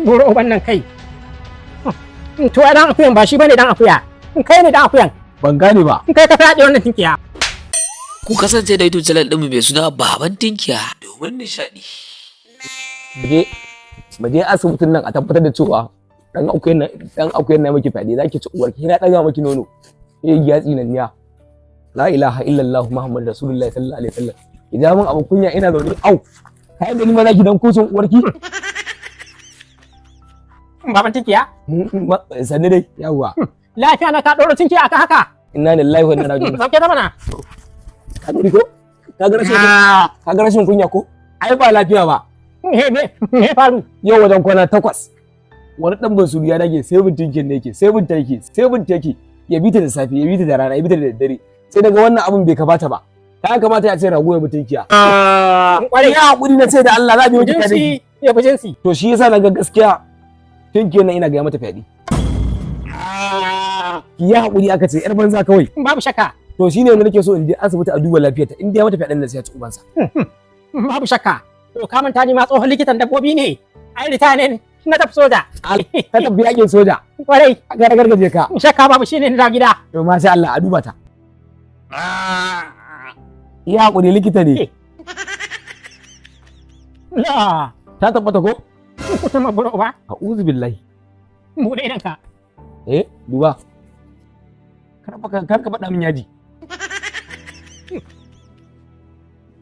Buru uban nan kai. To ai dan akuyan ba shi bane dan akuya. Kai ne dan akuyan. Ban gane ba. Kai ka fyaɗe wannan tinkiya. Ku kasance da YouTube channel ɗinmu mai suna Baban Tinkiya domin nishaɗi. Mu je asibitin nan a tabbatar da cewa dan akuyan nan miki fyaɗe, zaki ci uwar ki na daga miki nono. Eh, ya tsinanniya. La ilaha illallah Muhammadu Rasulullahi sallallahu alaihi wasallam. Ki ja min abu kunya, ina zaune, au. Kai da ni ma zaki dan kusun uwarki. Baban Tinkiya. Sannu dai, yawwa. Lafiya na ka ɗora tinkiya aka haka? Inna lillahi wa inna ilaihi raji'un. Sauke ta mana. Ka gani ko? Ka ga rashin kunya ko? Ai ba lafiya ba. Me faru? Yau wajen kwana 8. Wani dan bansuru ya dage sai bin tinkin ne yake, sai bin take, sai bin take. Ya bi ta da safe, ya bi ta da rana, ya bi ta da daddare. Sai daga wannan abun bai kamata ba. Ta kamata ya ce rago ya bi tinkiya. Kwarai. Ya hakuri na ce da Allah za mu yi miki Jinsi fyaɗe. ya bi jinsi. To shi yasa na ga gaskiya tinkiyar nan ina ga mata fyaɗe. Ki yi hakuri, aka ce yar banza kawai. Babu shakka. To shine wanda nake so in je asibiti a duba lafiyarta, in dai mata fyaɗen nan sai ya ci ubansa. Babu shakka. To ka manta ni ma tsohon likitan dabbobi ne. Ai ritaya ne na tafi soja. Ka tafi yakin soja. Kwarai. Aka ragargaje ka. Shakka babu, shine na dawo gida. To masha Allah, a duba ta. Yi hakuri, likita ne. La. Ta tabbata ko? Kuta buru uba. A'udhu billahi. Buɗe idonka. Eh, duba. Kar ka faɗa min yaji.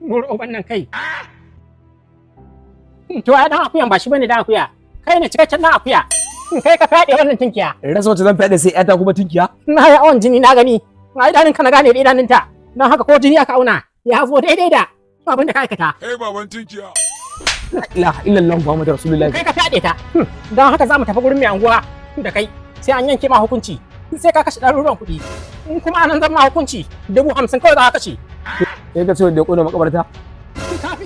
Buru uban nan kai. To ai dan akuyan ba shi bane dan akuya. Kai ne cikakken dan akuya. Kai ka fyaɗe wannan tinkiya. In rasa wacce zan fyaɗe sai ƴata kuma tinkiya. Na yi awon jini na gani. Na idanunka na gane da idanunta. Don haka ko jini aka auna ya zo daidai da abin da ka aikata. Hey, Baban Tinkiya. La ilaha illallah Muhammadu Rasulullahi. Kai ka fyaɗe ta. Don haka za mu tafi gurin mai anguwa da kai. Sai an yanke ma hukunci. Sai ka kashe ɗaruruwan kuɗi. In kuma anan zan ma hukunci, 50,000 kawai za ka kashe. Sai ka ce wanda ya kona makabarta.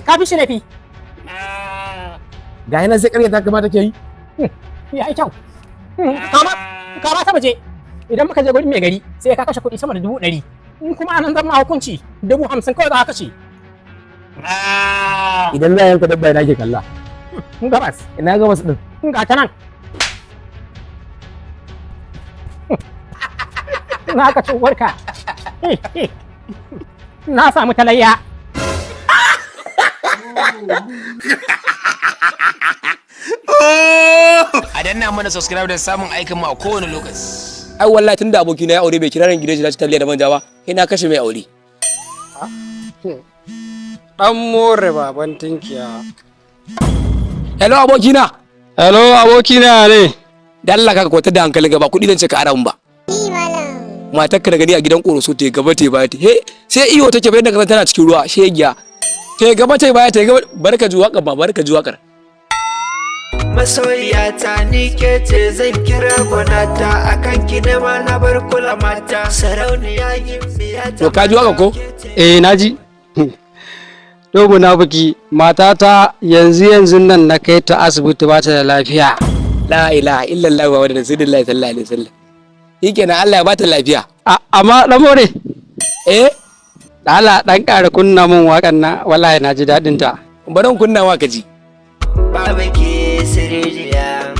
Ka fi shi laifi. Ga yana sai ƙarya ta kamata ke yi. Ya yi kyau. Kama kama ta baje. Idan muka je gurin mai gari sai ka kashe kuɗi sama da 100,000. In kuma anan zan ma hukunci, 50,000 kawai za ka kashe. Idan za a yanka dabba ina ke kalla? Gabas. Ina gabas din? Ga ta nan. Na ka ci uwarka. Na samu talayya. A danna mana subscribe don samun aikin mu a kowane lokaci. Ai wallahi tunda abokina ya aure bai kira ran gidan shi na ci taliya da manja ba, sai na kashe mai aure. Dan more Baban Tinkiya. Hello abokina. Hello abokina ne. Da Allah ka kwatar da hankalin gaba, kuɗi zan ce ka ara mun ba. Matar ka da gani a gidan ƙoroso ta gaba ta baya ta he sai iyo take bayan da ka san tana cikin ruwa shegiya. Ta gaba ta baya ta gaba, barka ji waƙar ba, barka ji waƙar. Masoyata, ni ke ce zan kira gwanata, akan ki ne ma na bar kula mata, sarauniya gimbiya. To ka ji waƙar ko? Eh, naji. To munafiki, matata yanzu yanzu nan na kai ta asibiti, ba ta da lafiya. La ilaha illallah wa rasulullahi sallallahu alaihi wasallam. Shikenan, Allah ya bata lafiya. Amma dan more. Eh. Allah dan ƙara kunna min waƙan na, wallahi na ji daɗin ta. Bari in kunna wa ka ji. Babu ke sirriya,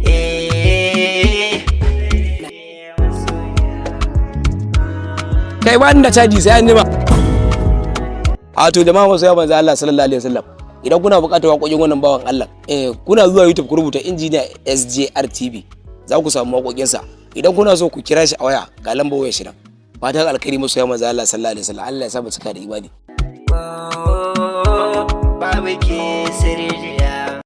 eh. Kai, ba ni da caji, sai an jima. A to jama'a masoya manzo Allah sallallahu alaihi wasallam, idan kuna buƙatar waƙoƙin wannan bawan Allah, eh, kuna zuwa YouTube ku rubuta Engineer SJR TV, za ku samu waƙoƙinsa. Idan kuna so ku kira shi a waya, ga lambar wayar shi nan. Fatan alkhairi masoya manzo Allah sallallahu alaihi wasallam, Allah ya sa mu cika da imani. Babu ke.